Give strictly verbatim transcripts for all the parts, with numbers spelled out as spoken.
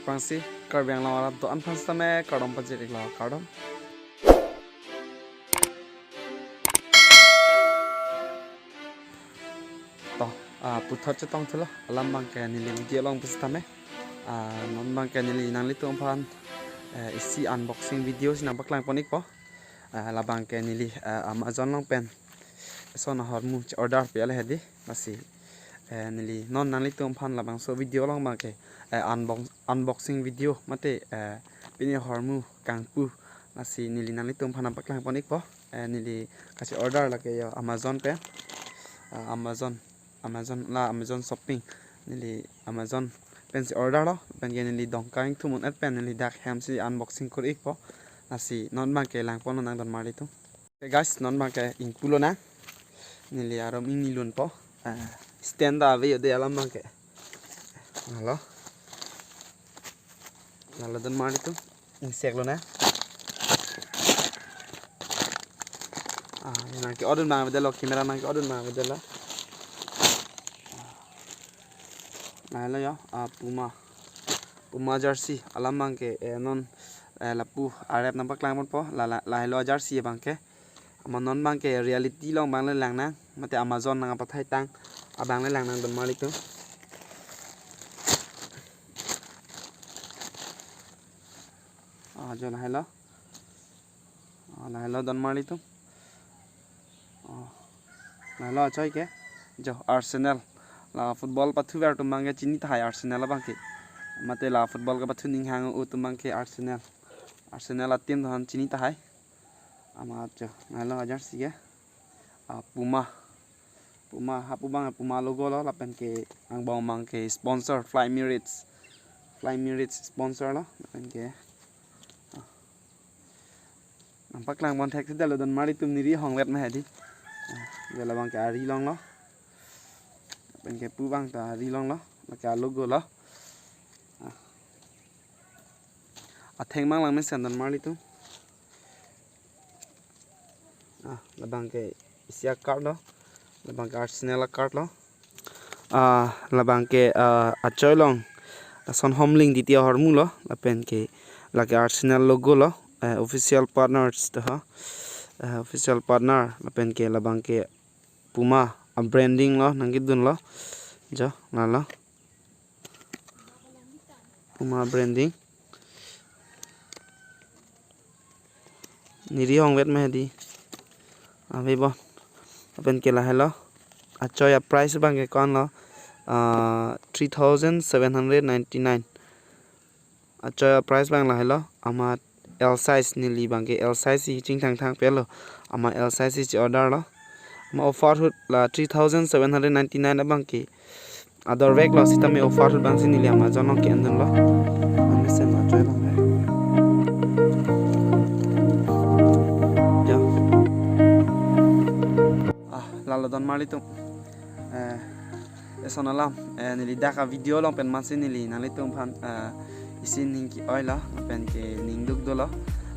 Aphrangsi Karbi Anglong arat do-an aphan sitame kardom pajir-iklo, kardom. To, ah, puthot chetongthulo, alam abangke neli video along pusitame. Ah, non abangke neli nanglitum aphan, eh, isi unboxing video si nangpaklang pon-ikpo. Ah, labangke neli, ah, Amazon along pen eson ahormu che-order pi ale hedi. Lasi, eh, neli non nanglitum aphan labangso video along abangke, eh, unbox-, unboxing video mate, eh, pini ahormu kangpu. Lasi neli nanglitum aphan nangpaklang pon-ikpo. Eh, neli kache-order lake yo Amazon pen. Ah, Amazon, Amazon la Amazon Shopping. Neli Amazon pensi order lo, penke neli Dongka ingthum un-et pen neli dak hem si unboxing kur-ikpo. Lasi non abangke lang ponlonang donmarlitum. Okay guys, non abangke ingpulo nang. Neli arum ingni lunpo. Ah, stand ta ave yo de alam abangke. Halo. Lalo donmarlitum. Ingseklo nang. Ah, nangke-odun abang avedetlo, camera nangke-odun abang avedetlo. Lahelo yo, ah, Puma. Puma jersey, alam abangke, eh, non, eh, lapu arep nangpaklang ponpo, la, la, lahelo jersey abangke. Ama non abangke reality along abang le langnang, mate Amazon nangpathai tang, abang le langnang donmarlitum. Ah, jo lahelo. Ah, lahelo donmarlitum. Ah, lahelo achoi ke. Jo Arsenal. La football pathuver atum abangke chini tahai Arsenal abangke. Mate la football kepathu aning hang-o atum abangke Arsenal. Arsenal a-team do-an chini tahai. Amat jo, lahelo jersey ke. Ah, Puma. Puma, hapu abang Puma logo lo, lapenke angbong abangke sponsor, Fly Emirates. Fly Emirates sponsor lo, lapenke. Ah. Nangpaklang pon thekthedetlo donmarlitum, neri hongvet ma hedi. Ah, jo labangke ari longlo. Lapenke pu abang ta ari longlo, lake a-logo lo. Ah. Atheng abang langmesen donmarlitum. Ah, labangke isi a-card lo. Labangke Arsenal a-card lo. Ah, labangke, ah, achoi along. Ason Homling titi ahormu lo. Lapenke lake Arsenal logo lo. Eh, official partners to ha. Eh, official partner. Lapenke labangke Puma a-branding lo, nangkedunlo. Jo, lalo. Puma branding. Neri hongvet ma hedi. Ave bo. Lapenke lahelo. Achoi a-price abangke ko-an lo. Ah, three thousand seven hundred ninety-nine. Achoi a-price abang lahelo. Amat L size, neli abangke L size si chingthangthang pelo. Amat L size si che-order lo. Amat offer ahut la three thousand seven hundred ninety-nine abangke ador vek lo, sitame offer ahut abangsi neli Amazon along ke-endunlo. Amesen achoi abang le. Jo. Ah, lalo donmarlitum. Eh, eson alam, eh, neli dak a-video along pen mansi neli nanglitum aphan, eh, isi ning ke-oi lo, lapenke ning duk dolo.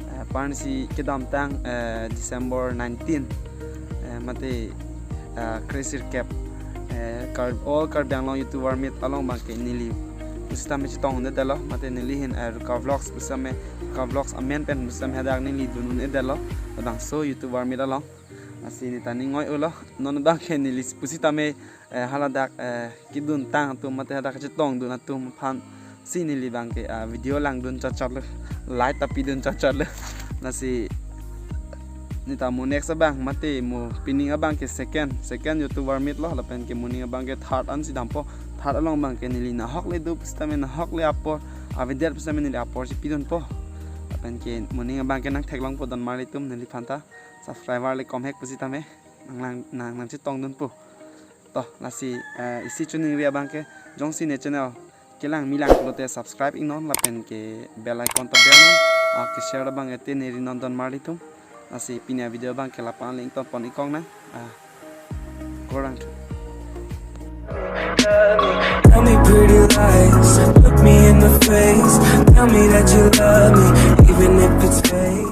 Eh, aphrangsi kedamtang, eh, December nineteen, eh, mate, eh, kre-sirkep, eh, Kar-, all Karbi Anglong YouTuber Meet along abangke neli pusitame chetongdedetlo, mate neli ahin, eh, Ruka Vlogs pusitame, Ruka Vlogs amen pen pusitame hadak neli dun un-edetlo, labangso YouTuber Meet along. Lasi neta ning oi-o lo, non abangke neli pusitame, eh, haladak, eh, keduntang atum mate hadak kachetongdun atum aphansi neli abangke, ah, video langdun chotchotlo, light ta pidun chotchotlo. Lasi neta mo next abang mate mo pining abangke second, second YouTuber Meet lo, lapenke moning abangke third ansi dampo, third along abangke neli nahokle do pusitame nahokle apor avedet pusitame neli apor si pidunpo. Lapenke moning abangke nangtheklongpo donmarlitum, neliphan ta subscriber le komhek pusitame nang, nang, nangchetongdunpo. To, lasi, eh, isi choningri abangke, jongsi ne channel kelang milang pulote subscribe iknon lapenke bell icon ta bell non, ah, ke-share abang ete neri non donmarlitum. Lasi pini a-video abangke lapu-an le ingtonpon-ik kong nang. Ah, kurang tu. Tell me pretty lies, look me in the face. Tell me that you love me, even if it's fake.